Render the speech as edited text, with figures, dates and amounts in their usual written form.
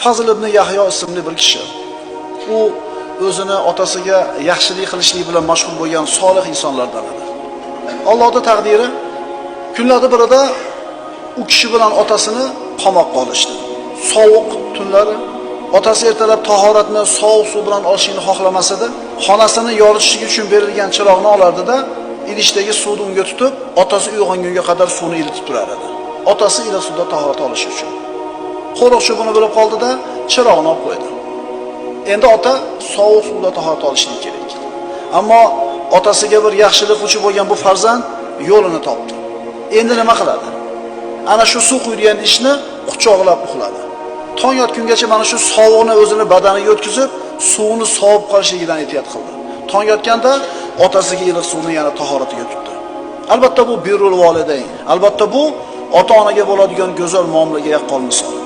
Fazl ibn Yahyo ismli bir kishi. U o'zini otasiga yaxshilik qilishlik bilan mashg'ul bo'lgan solih insonlardan edi. Allohning taqdiri kunlarda birida u kishi bilan otasini qamoqqa olishdi. Sovuq tunlari otasi ertalab tahoratni sovuq suv bilan olishini xohlamas edi. Xonasini yoritishlik uchun berilgan chiroqni olardida idishdagi suvni unga tutib, otasi uyg'ongunga qadar suvni ilitib turar edi. Otasi iliq suvda tahorat olish uchun. Qo'riqchi buni bilib qoldida chiroqni olib qo'ydi. Endi ota sovuq suvda tahorat olishi kerak. Ammo otasiga bir yaxshilik qiluvchi bo'lgan bu farzand yo'lini topdi. Endi nima qiladi? Ana shu suv quydigan ishni quchoqlab uxladi. Tong otgungacha mana shu sovuqni o'zini badaniga o'tkazib, suvni sovib qolishligidan ehtiyot qildi. Tong otganda otasiga iliq suvni yana tahoratiga tutdi. Albatta bu birrul volidayn. Albatta bu ota-onaga bo'ladigan go'zal muomalaga yaqqol misol.